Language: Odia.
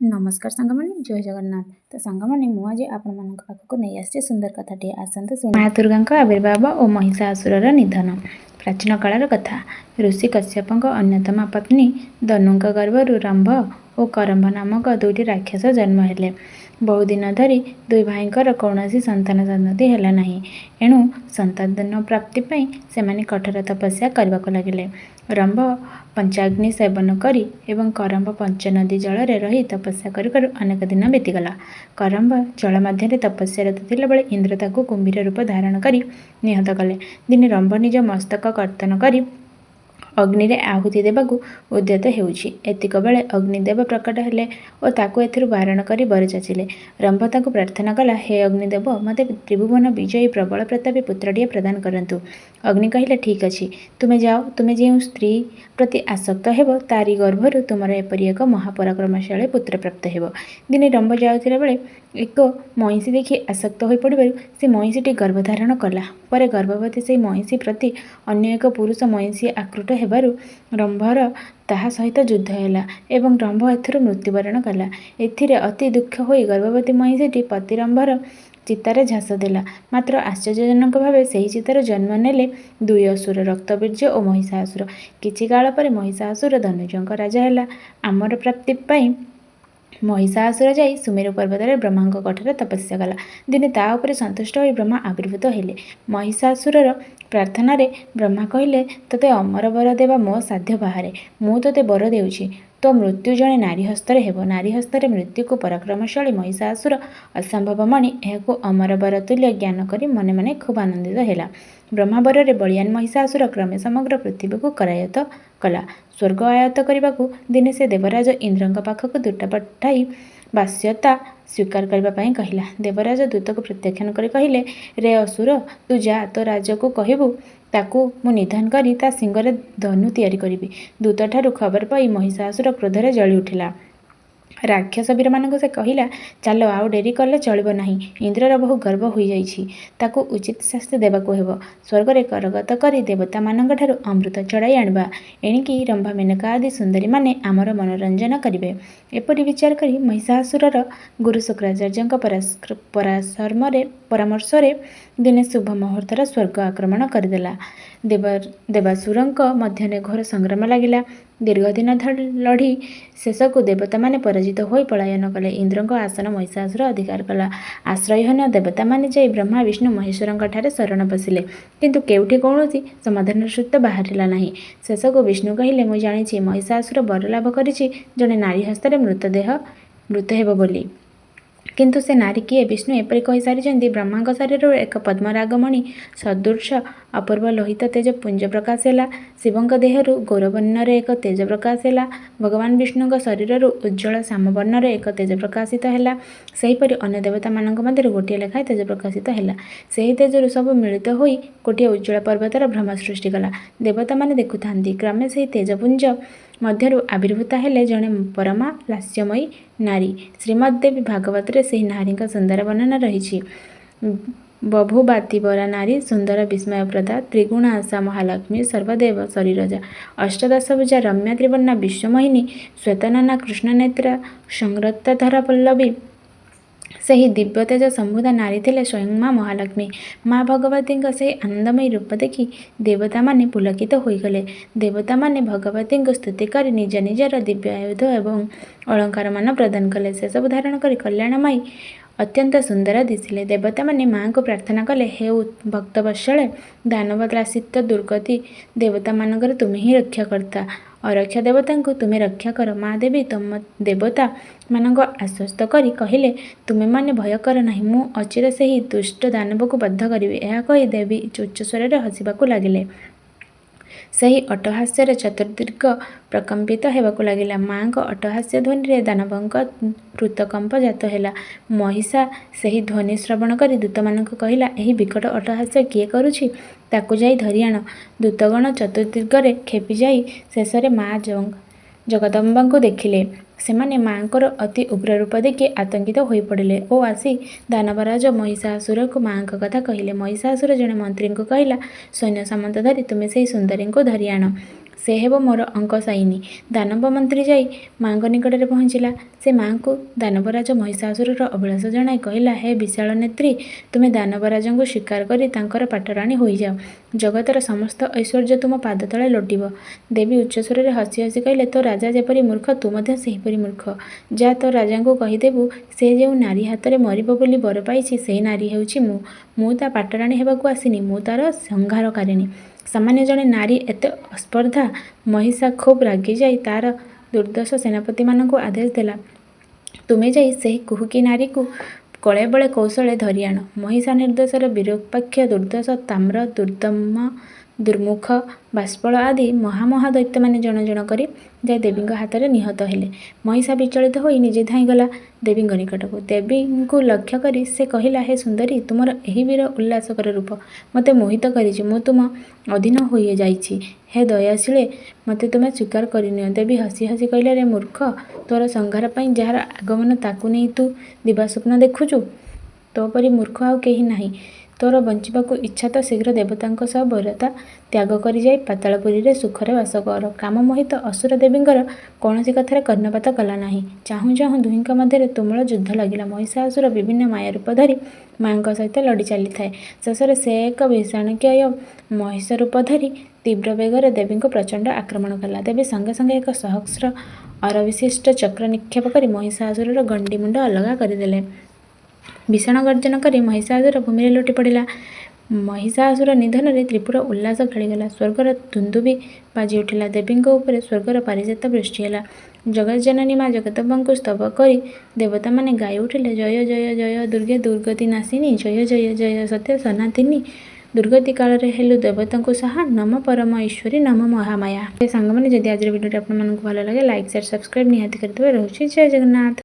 ନମସ୍କାର ସାଙ୍ଗମାନେ, ଜୟ ଜଗନ୍ନାଥ। ତ ସାଙ୍ଗମାନେ, ମୁଁ ଆଜି ଆପଣମାନଙ୍କ ପାଖକୁ ନେଇ ଆସିଛି ସୁନ୍ଦର କଥାଟିଏ, ଆସନ୍ତୁ ଶୁଣ। ମା ଦୁର୍ଗାଙ୍କ ଆବିର୍ଭାବ ଓ ମହିଷାସୁରର ନିଧନ। ପ୍ରାଚୀନ କାଳର କଥା। ଋଷି କଶ୍ୟପଙ୍କ ଅନ୍ୟତମା ପତ୍ନୀ ଦନୁଙ୍କ ଗର୍ଭରୁ ରମ୍ଭ ଓ କରମ୍ଭ ନାମକ ଦୁଇଟି ରାକ୍ଷସ ଜନ୍ମ ହେଲେ। ବହୁଦିନ ଧରି ଦୁଇ ଭାଇଙ୍କର କୌଣସି ସନ୍ତାନ ସନ୍ତତି ହେଲା ନାହିଁ। ଏଣୁ ସନ୍ତାନ ପ୍ରାପ୍ତି ପାଇଁ ସେମାନେ କଠୋର ତପସ୍ୟା କରିବାକୁ ଲାଗିଲେ। ରମ୍ଭ ପଞ୍ଚାଗ୍ନି ସେବନ କରି ଏବଂ କରମ୍ଭ ପଞ୍ଚନଦୀ ଜଳରେ ରହି ତପସ୍ୟା କରୁ କରୁ ଅନେକ ଦିନ ବିତିଗଲା। କରମ୍ଭ ଜଳ ମଧ୍ୟରେ ତପସ୍ୟାରତ ଥିଲାବେଳେ ଇନ୍ଦ୍ର ତାକୁ କୁମ୍ଭୀର ରୂପ ଧାରଣ କରି ନିହତ କଲେ। ଦିନେ ରମ୍ଭ ନିଜ ମସ୍ତକ କର୍ତ୍ତନ କରି ଅଗ୍ନିରେ ଆହୁତି ଦେବାକୁ ଉଦ୍ୟତ ହେଉଛି, ଏତିକିବେଳେ ଅଗ୍ନିଦେବ ପ୍ରକଟ ହେଲେ ଓ ତାକୁ ଏଥିରୁ ବାରଣ କରି ବର ଯାଚିଲେ। ରମ୍ଭ ତାଙ୍କୁ ପ୍ରାର୍ଥନା କଲା, ହେ ଅଗ୍ନିଦେବ, ମୋତେ ତ୍ରିଭୁବନ ବିଜୟୀ ପ୍ରବଳ ପ୍ରତାପୀ ପୁତ୍ରଟିଏ ପ୍ରଦାନ କରନ୍ତୁ। ଅଗ୍ନି କହିଲେ, ଠିକ୍ ଅଛି, ତୁମେ ଯାଅ, ତୁମେ ଯେଉଁ ସ୍ତ୍ରୀ ପ୍ରତି ଆସକ୍ତ ହେବ, ତାରି ଗର୍ଭରୁ ତୁମର ଏପରି ଏକ ମହାପରାକ୍ରମଶାଳୀ ପୁତ୍ର ପ୍ରାପ୍ତ ହେବ। ଦିନେ ରମ୍ଭ ଯାଉଥିଲା ବେଳେ ଏକ ମଇଁଷି ଦେଖି ଆସକ୍ତ ହୋଇପଡ଼ିବାରୁ ସେ ମଇଁଷିଟି ଗର୍ଭଧାରଣ କଲା। ପରେ ଗର୍ଭବତୀ ସେହି ମଇଁଷି ପ୍ରତି ଅନ୍ୟ ଏକ ପୁରୁଷ ମଇଁଷି ଆକୃଷ୍ଟ ହେବାରୁ ରମ୍ଭର ତାହା ସହିତ ଯୁଦ୍ଧ ହେଲା ଏବଂ ରମ୍ଭ ଏଥିରୁ ମୃତ୍ୟୁବରଣ କଲା। ଏଥିରେ ଅତି ଦୁଃଖ ହୋଇ ଗର୍ଭବତୀ ମଇଁଷିଟି ପତି ରମ୍ଭର ଚିତାରେ ଝାସ ଦେଲା। ମାତ୍ର ଆଶ୍ଚର୍ଯ୍ୟଜନକ ଭାବେ ସେହି ଚିତାରୁ ଜନ୍ମ ନେଲେ ଦୁଇ ଅସୁର, ରକ୍ତବୀର୍ଯ୍ୟ ଓ ମହିଷାସୁର। କିଛି କାଳ ପରେ ମହିଷାସୁର ଧନୁଜଙ୍କ ରାଜା ହେଲା। ଅମର ପ୍ରାପ୍ତି ପାଇଁ ମହିଷାସୁର ଯାଇ ସୁମେରୁ ପର୍ବତରେ ବ୍ରହ୍ମାଙ୍କ କଠୋର ତପସ୍ୟା କଲା। ଦିନେ ତା ଉପରେ ସନ୍ତୁଷ୍ଟ ହୋଇ ବ୍ରହ୍ମା ଆବିର୍ଭୂତ ହେଲେ। ମହିଷାସୁରର ପ୍ରାର୍ଥନାରେ ବ୍ରହ୍ମା କହିଲେ, ତୋତେ ଅମର ବର ଦେବା ମୋ ସାଧ୍ୟ ବାହାରେ। ମୁଁ ତୋତେ ବର ଦେଉଛି, ତୋ ମୃତ୍ୟୁ ଜଣେ ନାରୀ ହସ୍ତରେ ହେବ। ନାରୀ ହସ୍ତରେ ମୃତ୍ୟୁକୁ ପରାକ୍ରମଶାଳୀ ମହିଷାସୁର ଅସମ୍ଭବ ମଣି ଏହାକୁ ଅମର ବର ତୁଲ୍ୟ ଜ୍ଞାନ କରି ମନେ ମନେ ଖୁବ୍ ଆନନ୍ଦିତ ହେଲା। ବ୍ରହ୍ମାବରରେ ବଳୀୟାନ ମହିଷାସୁର କ୍ରମେ ସମଗ୍ର ପୃଥିବୀକୁ କରାୟତ୍ତ କଲା। ସ୍ୱର୍ଗ ଆୟତ୍ତ କରିବାକୁ ଦିନେ ସେ ଦେବରାଜ ଇନ୍ଦ୍ରଙ୍କ ପାଖକୁ ଦୂତ ପଠାଇ ଦାସ୍ୟତା ସ୍ୱୀକାର କରିବା ପାଇଁ କହିଲା। ଦେବରାଜ ଦୂତକୁ ପ୍ରତ୍ୟାଖ୍ୟାନ କରି କହିଲେ, ରେ ଅସୁର, ତୁ ଯା, ତୋ ରାଜାକୁ କହିବୁ, ତାକୁ ମୁଁ ନିଧନ କରି ତା ଶିଙ୍ଗରେ ଧନୁ ତିଆରି କରିବି। ଦୂତଠାରୁ ଖବର ପାଇ ମହିଷାସୁର କ୍ରୋଧରେ ଜଳି ଉଠିଲା। ରାକ୍ଷସ ବୀରମାନଙ୍କୁ ସେ କହିଲା, ଚାଲ, ଆଉ ଡେରି କଲେ ଚଳିବ ନାହିଁ। ଇନ୍ଦ୍ରର ବହୁ ଗର୍ବ ହୋଇଯାଇଛି। ତାକୁ ଉଚିତ ଶାସ୍ତି ଦେବାକୁ ହେବ। ସ୍ୱର୍ଗରେ କରଗତ କରି ଦେବତାମାନଙ୍କଠାରୁ ଅମୃତ ଛଡ଼ାଇ ଆଣିବା। ଏଣିକି ରମ୍ଭା, ମେନକା ଆଦି ସୁନ୍ଦରୀମାନେ ଆମର ମନୋରଞ୍ଜନ କରିବେ। ଏପରି ବିଚାର କରି ମହିଷାସୁରର ଗୁରୁ ଶୁକ୍ରାଚାର୍ଯ୍ୟଙ୍କ ପରାମର୍ଶରେ ଦିନେ ଶୁଭ ମୁହୂର୍ତ୍ତରେ ସ୍ୱର୍ଗ ଆକ୍ରମଣ କରିଦେଲା। ଦେବାସୁରଙ୍କ ମଧ୍ୟରେ ଘୋର ସଂଗ୍ରାମ ଲାଗିଲା। ଦୀର୍ଘଦିନ ଲଢ଼ି ଶେଷକୁ ଦେବତାମାନେ ପରାଜିତ ହୋଇ ପଳାୟନ କଲେ। ଇନ୍ଦ୍ରଙ୍କ ଆସନ ମହିଷାସୁର ଅଧିକାର କଲା। ଆଶ୍ରୟହୀନ ଦେବତାମାନେ ଯାଇ ବ୍ରହ୍ମା, ବିଷ୍ଣୁ, ମହେଶ୍ୱରଙ୍କଠାରେ ଶରଣ ପଶିଲେ। କିନ୍ତୁ କେଉଁଠି କୌଣସି ସମାଧାନର ସୂତ୍ର ବାହାରିଲା ନାହିଁ। ଶେଷକୁ ବିଷ୍ଣୁ କହିଲେ, ମୁଁ ଜାଣିଛି ମହିଷାସୁର ବର ଲାଭ କରିଛି ଜଣେ ନାରୀ ହସ୍ତରେ ମୃତ ହେବ ବୋଲି। କିନ୍ତୁ ସେ ନାରୀ କିଏ? ବିଷ୍ଣୁ ଏପରି କହି ସାରିଛନ୍ତି, ବ୍ରହ୍ମାଙ୍କ ଶରୀରରୁ ଏକ ପଦ୍ମରାଗମଣି ସଦୃଶ ଅପୂର୍ବ ଲୋହିତ ତେଜ ପୁଞ୍ଜ ପ୍ରକାଶ ହେଲା। ଶିବଙ୍କ ଦେହରୁ ଗୌରବର୍ଣ୍ଣର ଏକ ତେଜ ପ୍ରକାଶ ହେଲା। ଭଗବାନ ବିଷ୍ଣୁଙ୍କ ଶରୀରରୁ ଉଜ୍ଜ୍ୱଳ ଶ୍ୟାମବର୍ଣ୍ଣର ଏକ ତେଜ ପ୍ରକାଶିତ ହେଲା। ସେହିପରି ଅନ୍ୟ ଦେବତାମାନଙ୍କ ମଧ୍ୟରୁ ଗୋଟିଏ ଲେଖାଏଁ ତେଜ ପ୍ରକାଶିତ ହେଲା। ସେହି ତେଜରୁ ସବୁ ମିଳିତ ହୋଇ ଗୋଟିଏ ଉଜ୍ଜ୍ୱଳ ପର୍ବତର ଭ୍ରମ ସୃଷ୍ଟି କଲା। ଦେବତାମାନେ ଦେଖୁଥାନ୍ତି, କ୍ରମେ ସେହି ତେଜପୁଞ୍ଜ ମଧ୍ୟରୁ ଆବିର୍ଭୂତା ହେଲେ ଜଣେ ପରମା ଲାସ୍ୟମୟୀ ନାରୀ। ଶ୍ରୀମଦ୍ ଦେବୀ ଭାଗବତରେ ସେହି ନାରୀଙ୍କ ସୁନ୍ଦର ବର୍ଣ୍ଣନା ରହିଛି। ବଭୂବାତିବରା ନାରୀ ସୁନ୍ଦର ବିସ୍ମୟପ୍ରଦା, ତ୍ରିଗୁଣା ସା ମହାଲକ୍ଷ୍ମୀ ସର୍ବଦେବ ଶରୀରଜା। ଅଷ୍ଟାଦଶଭୁଜା ରମ୍ୟା ତ୍ରିବର୍ଣ୍ଣା ବିଶ୍ୱମୋହିନୀ, ଶ୍ୱେତନନା କୃଷ୍ଣନେତ୍ରା ସଂରକ୍ତାଧରପଲ୍ଲବୀ। ସେହି ଦିବ୍ୟତେଜ ସମ୍ଭୂତା ନାରୀ ଥିଲେ ସ୍ୱୟଂ ମା ମହାଲକ୍ଷ୍ମୀ। ମା ଭଗବତୀଙ୍କ ସେହି ଆନନ୍ଦମୟୀ ରୂପ ଦେଖି ଦେବତାମାନେ ପୁଲକିତ ହୋଇଗଲେ। ଦେବତାମାନେ ଭଗବତୀଙ୍କୁ ସ୍ତୁତି କରି ନିଜ ନିଜର ଦିବ୍ୟ ଆୟୁଧ ଏବଂ ଅଳଙ୍କାରମାନ ପ୍ରଦାନ କଲେ। ସେସବୁ ଧାରଣ କରି କଲ୍ୟାଣମୟୀ ଅତ୍ୟନ୍ତ ସୁନ୍ଦର ଦିଶିଲେ। ଦେବତାମାନେ ମାଆଙ୍କୁ ପ୍ରାର୍ଥନା କଲେ, ହେ ଭକ୍ତବତ୍ସଳେ, ଦାନବ ତ୍ରାସିତ ଦୁର୍ଗତି ଦେବତାମାନଙ୍କର ତୁମେ ହିଁ ରକ୍ଷାକର୍ତ୍ତା। ଅରକ୍ଷା ଦେବତାଙ୍କୁ ତୁମେ ରକ୍ଷା କର। ମା ଦେବୀ ଦେବତା ମାନଙ୍କୁ ଆଶ୍ୱସ୍ତ କରି କହିଲେ, ତୁମେମାନେ ଭୟ କର ନାହିଁ, ମୁଁ ଅଚିରେ ସେହି ଦୁଷ୍ଟ ଦାନବକୁ ବଧ କରିବି। ଏହା କହି ଦେବୀ ଉଚ୍ଚସ୍ୱରରେ ହସିବାକୁ ଲାଗିଲେ। ସେହି ଅଟ୍ଟହାସ୍ୟରେ ଚତୁର୍ଦ୍ଦିଗ ପ୍ରକମ୍ପିତ ହେବାକୁ ଲାଗିଲା। ମାଆଙ୍କ ଅଟ୍ଟହାସ୍ୟ ଧ୍ୱନିରେ ଦାନବଙ୍କ ହୃତ୍କମ୍ପ ଜାତ ହେଲା। ମହିଷା ସେହି ଧ୍ୱନି ଶ୍ରବଣ କରି ଦୂତମାନଙ୍କୁ କହିଲା, ଏହି ବିକଟ ଅଟ୍ଟହାସ୍ୟ କିଏ କରୁଛି, ତାକୁ ଯାଇ ଧରିଆଣ। ଦୂତଗଣ ଚତୁର୍ଦ୍ଦିଗରେ ଖେପିଯାଇ ଶେଷରେ ମା ଜଗଦମ୍ବାଙ୍କୁ ଦେଖିଲେ। ସେମାନେ ମାଆଙ୍କର ଅତି ଉଗ୍ରରୂପ ଦେଖି ଆତଙ୍କିତ ହୋଇପଡ଼ିଲେ ଓ ଆସି ଦାନବରାଜ ମହିଷାସୁରକୁ ମାଆଙ୍କ କଥା କହିଲେ। ମହିଷାସୁର ଜଣେ ମନ୍ତ୍ରୀଙ୍କୁ କହିଲା, ସୈନ୍ୟ ସାମନ୍ତ ଧରି ତୁମେ ସେହି ସୁନ୍ଦରୀଙ୍କୁ ଧରିଆଣ। ସେ ହେବ ମୋର ଅଙ୍କଶାୟିନୀ। ଦାନବ ମନ୍ତ୍ରୀ ଯାଇ ମା'ଙ୍କ ନିକଟରେ ପହଞ୍ଚିଲା। ସେ ମା'ଙ୍କୁ ଦାନବରାଜ ମହିଷାସୁରର ଅଭିଳାଷ ଜଣାଇ କହିଲା, ହେ ବିଶାଳନେତ୍ରୀ! ତୁମେ ଦାନବରାଜଙ୍କୁ ସ୍ୱୀକାର କରି ତାଙ୍କର ପାଟରାଣୀ ହୋଇଯାଅ। ଜଗତର ସମସ୍ତ ଐଶ୍ୱର୍ଯ୍ୟ ତୁମ ପାଦତଳେ ଲୋଟିବ। ଦେବୀ ଉଚ୍ଚସ୍ୱରରେ ହସି ହସି କହିଲେ, ତୋ ରାଜା ଯେପରି ମୂର୍ଖ ତୁ ମଧ୍ୟ ସେହିପରି ମୂର୍ଖ। ଯା ତୋ ରାଜାଙ୍କୁ କହିଦେବୁ ସେ ଯେଉଁ ନାରୀ ହାତରେ ମରିବ ବୋଲି ବର ପାଇଛି ସେହି ନାରୀ ହେଉଛି ମୁଁ। ମୁଁ ତା' ପାଟରାଣୀ ହେବାକୁ ଆସିନି, ମୁଁ ତା'ର ସଂହାରକାରିଣୀ। ସାମାନ୍ୟ ଜଣେ ନାରୀ ଏତେ ଆସ୍ପର୍ଦ୍ଧା! ମହିଷା ଖୁବ୍ ରାଗିଯାଇ ତା'ର ଦୁର୍ଦ୍ଧର୍ଷ ସେନାପତିମାନଙ୍କୁ ଆଦେଶ ଦେଲା, ତୁମେ ଯାଇ ସେହି କୁହୁକୀ ନାରୀକୁ କଳେବଳେ କୌଶଳେ ଧରିଆଣ। ମହିଷା ନିର୍ଦ୍ଦେଶରେ ବିରୂପାକ୍ଷ, ଦୁର୍ଦ୍ଧର୍ଷ, ତାମ୍ର, ଦୁର୍ଦ୍ଦମ, ଦୁର୍ମୁଖ, ବାଷ୍ପଳ ଆଦି ମହା ମହା ଦୈତ୍ୟମାନେ ଜଣ ଜଣ କରି ଯାଇ ଦେବୀଙ୍କ ହାତରେ ନିହତ ହେଲେ। ମହିଷା ବିଚଳିତ ହୋଇ ନିଜେ ଧାଇଁଗଲା ଦେବୀଙ୍କ ନିକଟକୁ। ଦେବୀଙ୍କୁ ଲକ୍ଷ୍ୟ କରି ସେ କହିଲା, ହେ ସୁନ୍ଦରୀ! ତୁମର ଏହି ବୀର ଉଲ୍ଲାସକର ରୂପ ମୋତେ ମୋହିତ କରିଛି। ମୁଁ ତୁମ ଅଧୀନ ହୋଇଯାଇଛି। ହେ ଦୟାଶୀଳେ! ମୋତେ ତୁମେ ସ୍ୱୀକାର କରିନିଅ। ଦେବୀ ହସି ହସି କହିଲେ, ରେ ମୂର୍ଖ! ତୋର ସଂହାର ପାଇଁ ଯାହାର ଆଗମନ ତାକୁ ନେଇ ତୁ ଦିବାସ୍ୱପ୍ନ ଦେଖୁଛୁ? ତୋ ପରି ମୂର୍ଖ ଆଉ କେହି ନାହିଁ। ତୋର ବଞ୍ଚିବାକୁ ଇଚ୍ଛା ତ ଶୀଘ୍ର ଦେବତାଙ୍କ ସହ ବୈରତା ତ୍ୟାଗ କରି ଯାଇ ପାତାଳପୁରୀରେ ସୁଖରେ ବାସ କର। କାମମୋହିତ ଅସୁର ଦେବୀଙ୍କର କୌଣସି କଥାରେ କର୍ଣ୍ଣପାତ କଲା ନାହିଁ। ଚାହୁଁ ଚାହୁଁ ଦୁହିଁଙ୍କ ମଧ୍ୟରେ ତୁମୁଳ ଯୁଦ୍ଧ ଲାଗିଲା। ମହିଷାସୁର ବିଭିନ୍ନ ମାୟାରୂପ ଧରି ମା'ଙ୍କ ସହିତ ଲଢ଼ି ଚାଲିଥାଏ। ଶେଷରେ ସେ ଏକ ବିଶାଳକାୟ ମହିଷ ରୂପ ଧରି ତୀବ୍ର ବେଗରେ ଦେବୀଙ୍କୁ ପ୍ରଚଣ୍ଡ ଆକ୍ରମଣ କଲା। ଦେବୀ ସଙ୍ଗେ ସଙ୍ଗେ ଏକ ସହସ୍ର ଅରବିଶିଷ୍ଟ ଚକ୍ର ନିକ୍ଷେପ କରି ମହିଷାସୁରର ଗଣ୍ଡି ମୁଣ୍ଡ ଅଲଗା କରିଦେଲେ। ଭୀଷଣ ଗର୍ଜନ କରି ମହିଷାସୁର ଭୂମିରେ ଲୋଟି ପଡ଼ିଲା। ମହିଷାସୁର ନିଧନରେ ତ୍ରିପୁର ଉଲ୍ଲାସ ଖେଳିଗଲା। ସ୍ୱର୍ଗର ଦୁନ୍ଦୁଭି ବାଜିଉଠିଲା। ଦେବୀଙ୍କ ଉପରେ ସ୍ୱର୍ଗର ପାରିଜାତ ବୃଷ୍ଟି ହେଲା। ଜଗଜ୍ଜନନୀ ମା ଜଗଦମ୍ବାଙ୍କୁ ସ୍ତବ କରି ଦେବତାମାନେ ଗାଇ ଉଠିଲେ, ଜୟ ଜୟ ଜୟ ଦୁର୍ଗେ ଦୁର୍ଗତିନାଶିନୀ, ଜୟ ଜୟ ଜୟ ସତ୍ୟ ସନାତନୀ, ଦୁର୍ଗତି କାଳରେ ହେଲୁ ଦେବତାଙ୍କୁ ସାହା, ନମଃ ପରମ ଈଶ୍ୱରୀ ନମଃ ମହାମାୟା। ସାଙ୍ଗମାନେ, ଯଦି ଆଜିର ଭିଡ଼ିଓଟି ଆପଣମାନଙ୍କୁ ଭଲ ଲାଗେ, ଲାଇକ୍, ସେୟାର, ସବସ୍କ୍ରାଇବ୍ ନିହାତି କରିଦେବେ। ରହୁଛି, ଜୟ ଜଗନ୍ନାଥ।